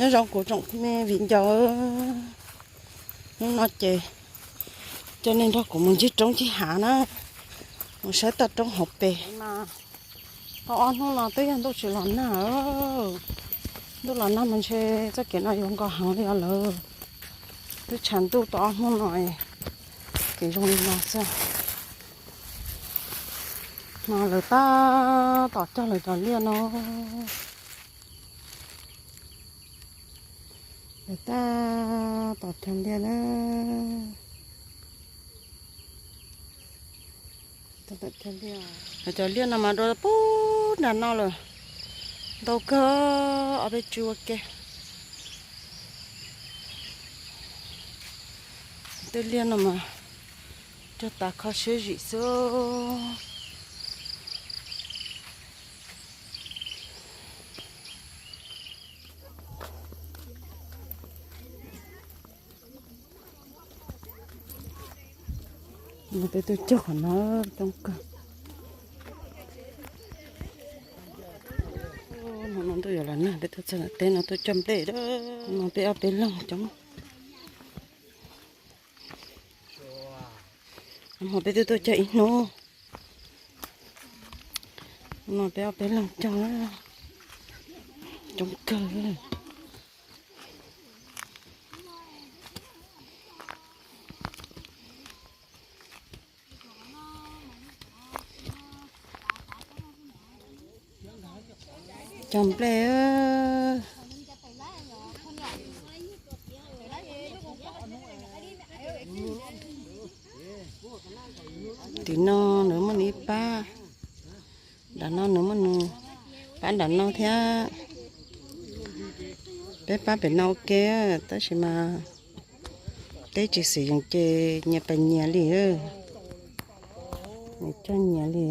Nyob zoo kuv tsoom me viv ncaus, hnub no ces coj nej nrog kuv mus ncig roob ncig hav na, mus saib toj roob hauv pes. Tau ob hnub no twb yog ntuj tsis los nag, ntuj los nag mas ntshe txoj kev no yuav nkos heev li os lawm. Twb tshav ntuj tau ob hnub no, kev zoo li no xwb. No lawv tab tom cog lawv cov liaj no. Lawv tab tom cog liaj na. Lawv cov liaj no mas dua pub nram no lawm, ntau kawg, ob peb tsuv ua ke. Tej liaj no mas cog tas kho siab zim xwb. Peb tuaj cog qhov no coob kawg. Hnub no ntuj yuav los nag, peb tuaj txog teb no tuaj cog nplej. No peb ob peb leeg coob. Hmo peb twb tuaj cog ib hnub, no peb ob peb leeg cog, coob kawg. Cog nplej. Tim no nws muaj nws ib pab, nram no nws muaj nws pab nram no thiab. Peb pab pem no ua ke, tab sis mas teb tsis xis yees ces nyias pes nyias li, nws cog nyias li.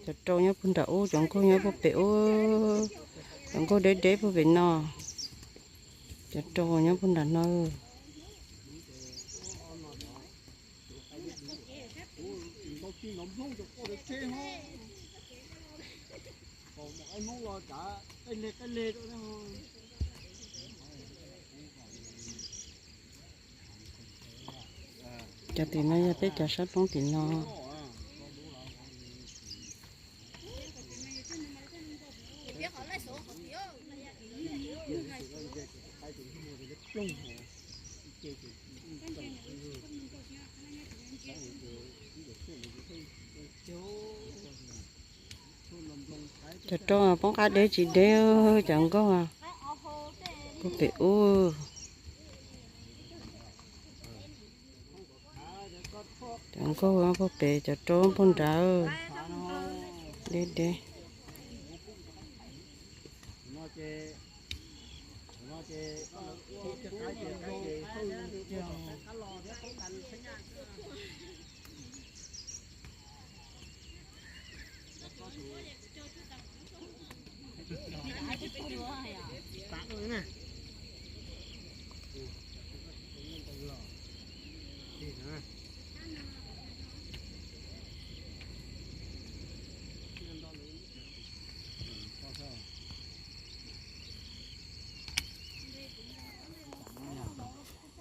Cov rau nyob puag nram ub, cov nkauj nyob puag pem ub, cov nkauj deb deb puag pem no, cov rau nyob puag nram no. Cov tim no yog peb cov sab roob tim no. Cov rau poob qab deb tsis deb, cov nkauj puag pem ub. Cov nkauj puag pem, cov rau puag nrad deb deb.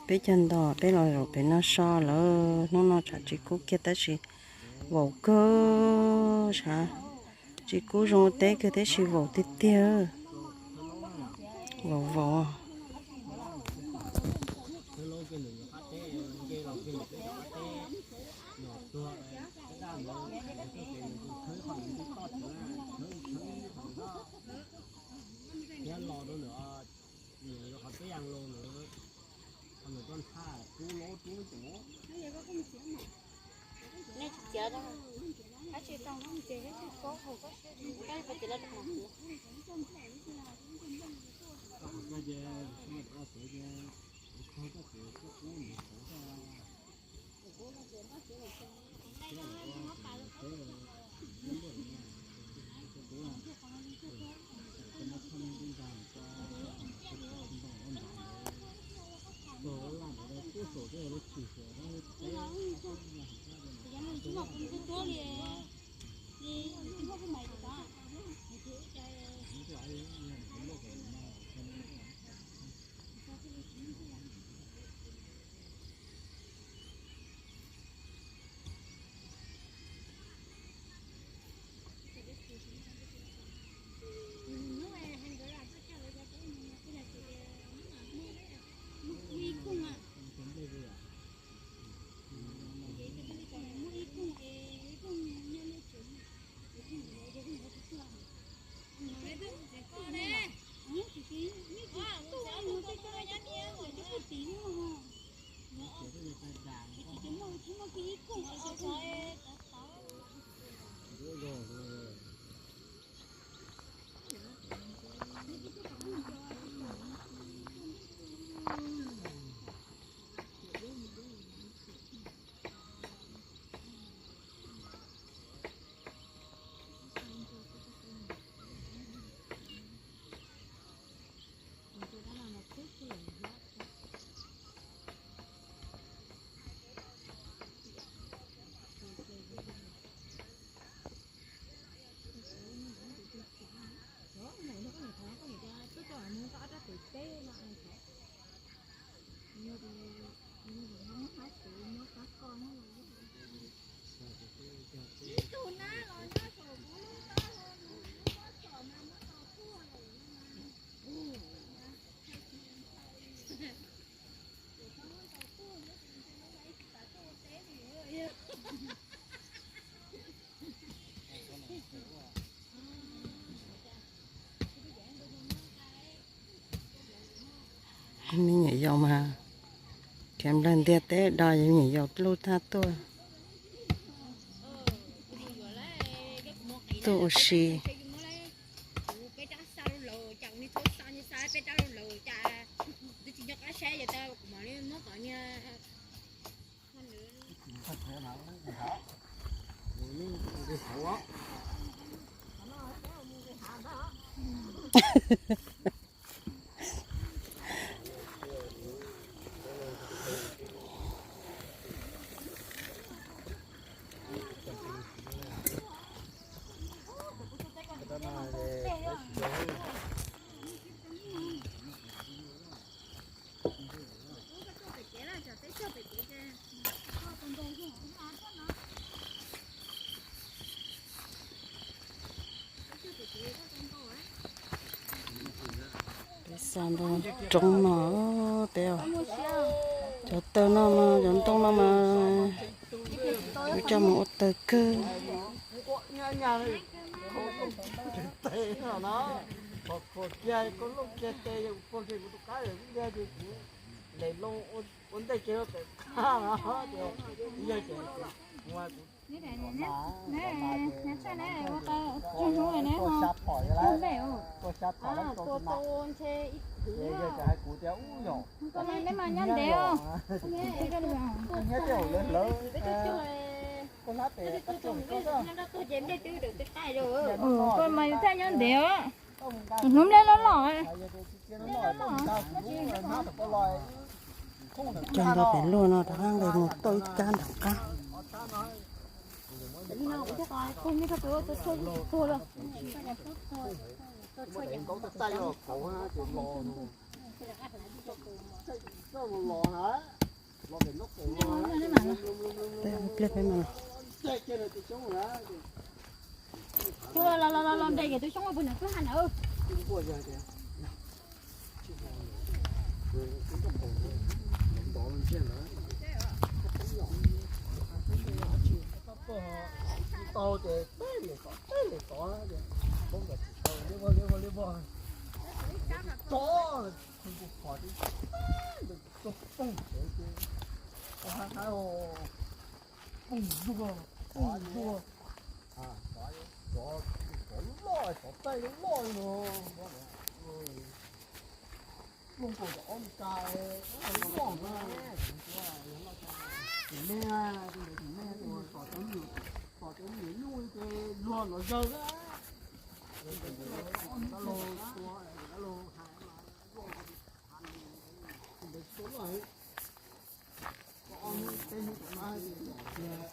Peb cog nto, peb los zaum pem no so lawm. Hnub no tshav tsis kub kiag tab sis vaum kawg, tshav tsis kub zoo ua teb kiag tab sis vaum tiag tiag, vaum vaum. Me nyuam yaus mas, khiav nplawg ntiag teb do me nyuam yaus lub thaj tuaj. Tuaj ua si. Peb xa ntoo roob no, peb, cov taw no mas, cov ntoo no mas, yuav coj mus ua taw kawg. Koj mas yus thaj nyob ntev os. Hnub nplej loj loj. Cog ntawm pem luag no rov qab nqis mus tau ib kab nram qab. Peb pliag peb mam los. Los los los los nres ces tus xyoob ua puag nram kwj ha na. Tau ces peb li tod, peb li tod, poob nkaus tsis tau, liab vog liab vog liab vog. Tod, tus pom tib tug poob ces, poob ntuag, poob ntuag. Tod loj, tod taij loj no. Poob nkaus tom ob nkas, loj na. Tus me, tus me, tus me, tom cov me nyuam, tom cov me nyuam nyuj ces luag los zawg na. Dab laug tua, dab laug hais mas luaj, tus me tua loj heev. Ob hnub peb hnub tom qab ces lom kiag,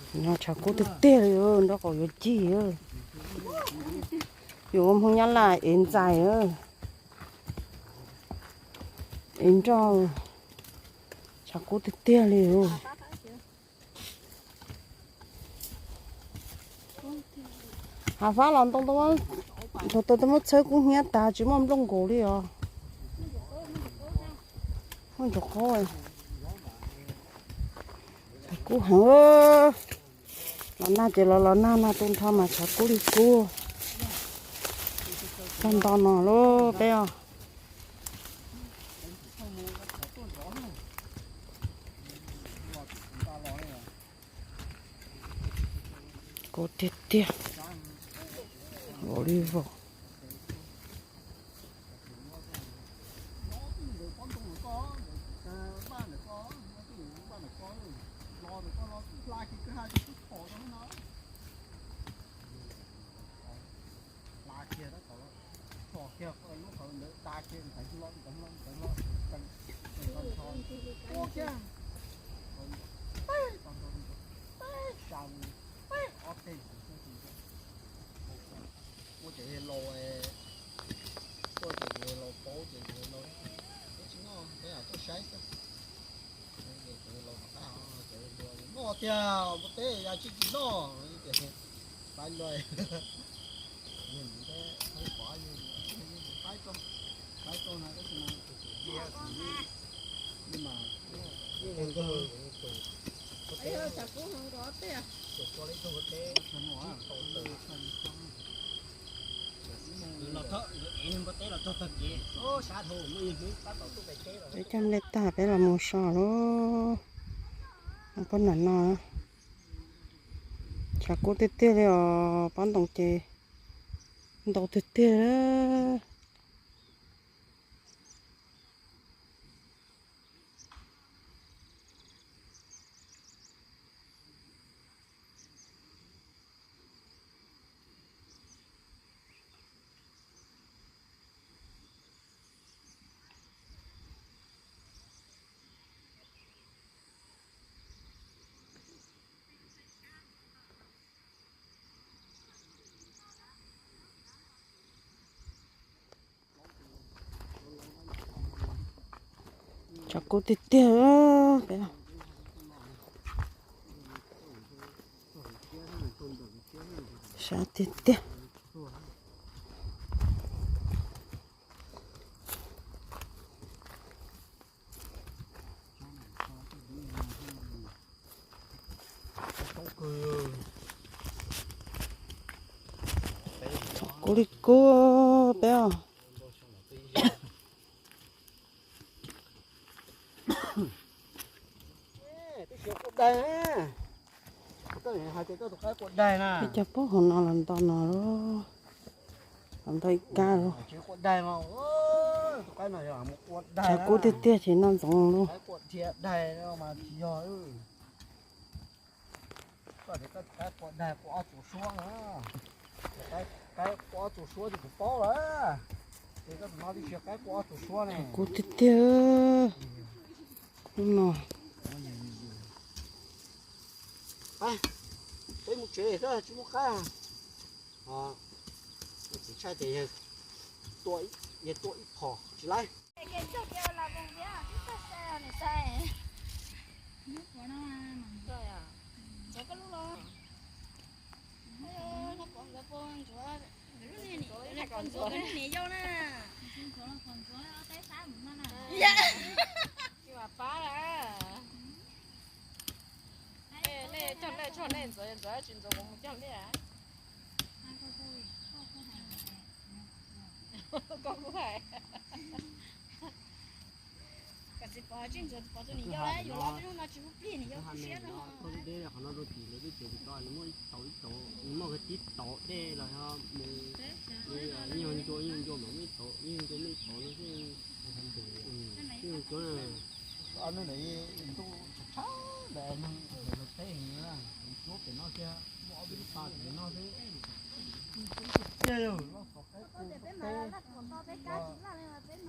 Tshav kub tiag tiag li, nroj qaum yuav cig. Yuav ua Hmoob Nyab Laj ev ntxais, ev nroj, tshav kub tiag tiag li. Hav fab los ntoo, thaum twg muab txhawb kub hnyiab tas tsis muaj nplooj nkaus li os. Muaj ntsuag qaub, tshav kub heev. Los nag ces los los nag no tu nrho mas tshav kub li kub. Tag nto no lauj peb os. Kub tiag tiag, vau li vau. Ua ces yog laus, ua ces yog laus paub ces yog laus, peb tsis noj, peb tuaj saib xwb. Ces laus rov qab noj tiag, npua teb yog tsis tsis noj, pais luaj. Yog ntawd peb qhov yog qaib rau, qaib rau no tab sis mas tus tus cia tus li mas yeej tus tus tus tus tus tus tus tus tus tus tus Peb coj nplej tag peb los mus so lauj. Pob nram no, tshav kub tiag tiag li os, pob ntoo ces ntau tiag tiag. Tshav kub tiag tiag. Sab tiag tiag. Kub li kub peb os. Peb cov pob hauv no los nto no, los nto ib kab lauj. Tshav kub tiag tiag ces noj ntxoov lauj. Tshav kub tiag tiag. Hnub no peb mus tsev xwb tsis muaj qaib. Txiv tshaij tias yawg tua ib phom tsis laib. Nej cog nplej, tsis ntxuav, ntxuav tsis ntxuav kuv mus cog nplej. Koj kuj hais. Koj txiv pov tsis ntxuav pov tus niam yau lawm, yus los peb hnub no tsis pub plig niam yau tu siab rau. Deb qhov no rau tim lawv twb tseem tau nws muaj ib tauv ib tauv, nws muaj tib tauv dej los yog mus, yeej ncua yeej ncua mas muaj ib tauv yeej ncua muaj ib tauv no xwb. Yeej ncua na. Ob hnub ntawd ntuj tshab tshab ntawd, teb heev, cuab pem no kiag, muaj ob peb lub pas pem no xwb. Tiag, loj xov qaib qus teb,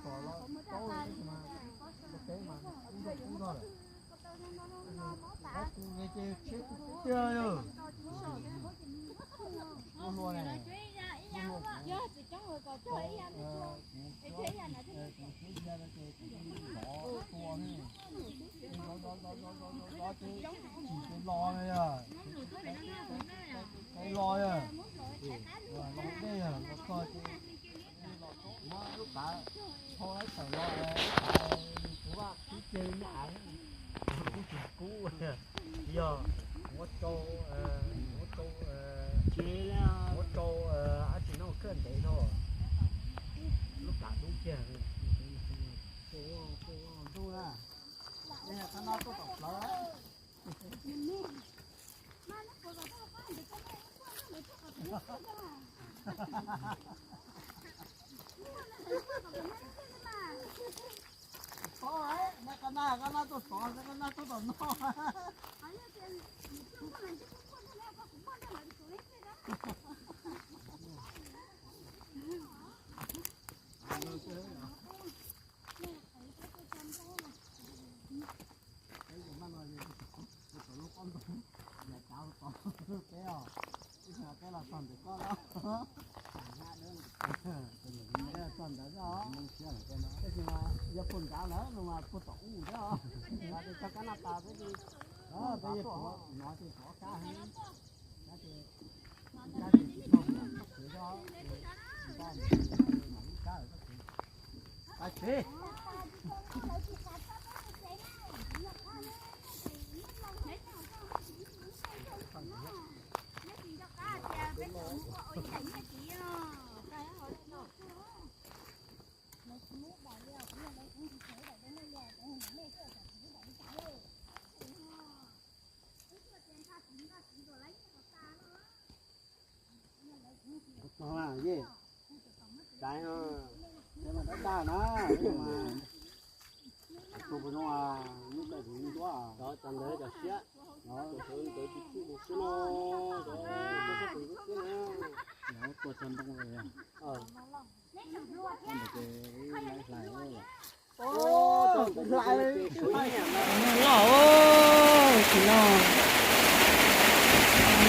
xov los tau tab sis mas teb mas ub nrog ub nrog lawm. Los, los, los dej los txog ces muab lub qav thau laib tawm los, lub qav nws kuv vaj kub ceg nyob av, kub tsis kub, yog muab rau, muab rau, muab rau dab tsi no khawb ntev dhau, lub qav dub kiag. Ntuj na, qhov no tuaj tom plawv. Qhov no, qhov no tuaj tod, qhov no tuaj tom no. Peb los txog ntawm koj lawm. Txog ntawd os. Tab sis mas yog puag nrad lawm no mas puag tom ub thiab os. Mas tsis txog kab naj pas peb, peb tuaj no ces tuaj ob kab heev. Kab ces, kab ces tsis tau, kab ces tsis tau, kab ces tsis tau. Kab ces. Tus mas daj daj na, tus mas tus puas zoo, lub koj tus ntuab, cov ntawd cov siab, cov ntawd tus tsis txwj tus siab no, cov ntawd tus siab na. Tua tso ntoo los yog. Ntawm ces laiv hlais. Loj, tus no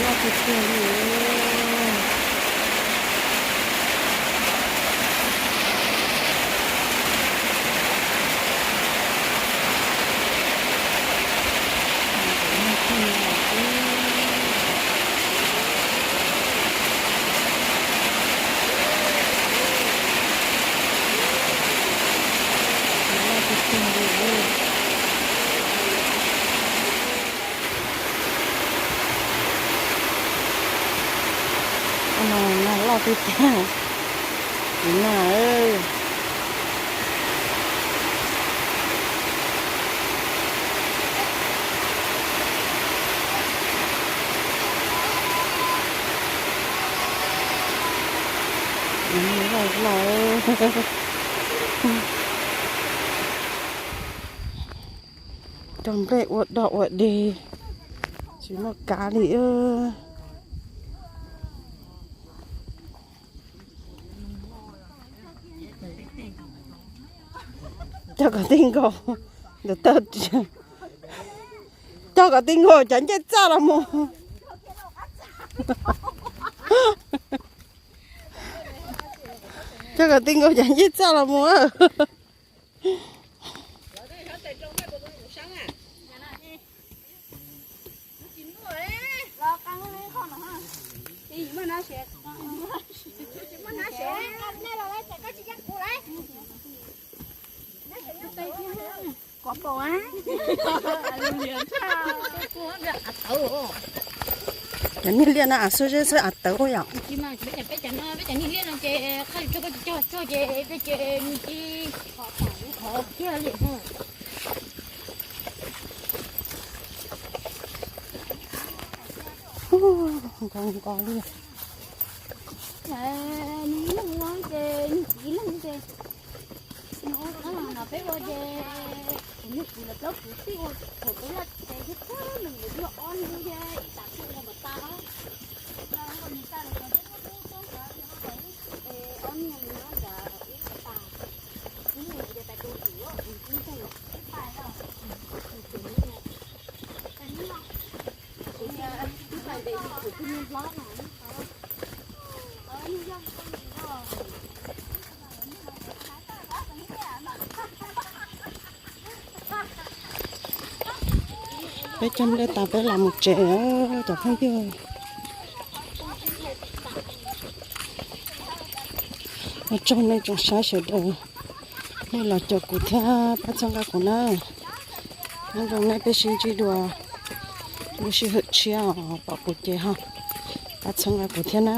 loj tiag tiag li. Loj tiag tiag. Tus na. Cog nplej ua dog ua dig, tsis muaj kav li. Cog kom tij nkaus ntawm taw, cog kom tij nkaus cov ncej txaj los mus. Cog kom tij nkaus cov ncej txaj los mus. Cov niag liaj no av xwb zeb xwb av tawv yom. Peb cov niag liaj no ces qhaj li tsuag koj tsis cog tsuag ces peb ces nws ci qhov kiag li. Nko nko li. Nws leeg no ces nws txiv leeg ces nws ua qab los no peb ua ces kuv niag kuv lawv plaub kuv tij ua thaum peb laj ces yog tag nees lawv yog ob hnub thiab ib tas kuj ua npaum tas. Nws tas lawm ces peb muab rub rau nrad, ob niag nws nyob nrad ib tas. Ib niag ces tais tus ntxim ib teg ib tais, tais ib no. Peb cog nplej tas peb los mus tsev cov phooj ywg. Ua tsaug nej tsoom saib sawv daws, nej los caum kuv thiab pab txhawb nqa kuv na. Nyob zoo nej, peb sib ntsib dua lub sij hawm tshiab os, pom kuv ces ho pab txhawb nqa kuv thiab na.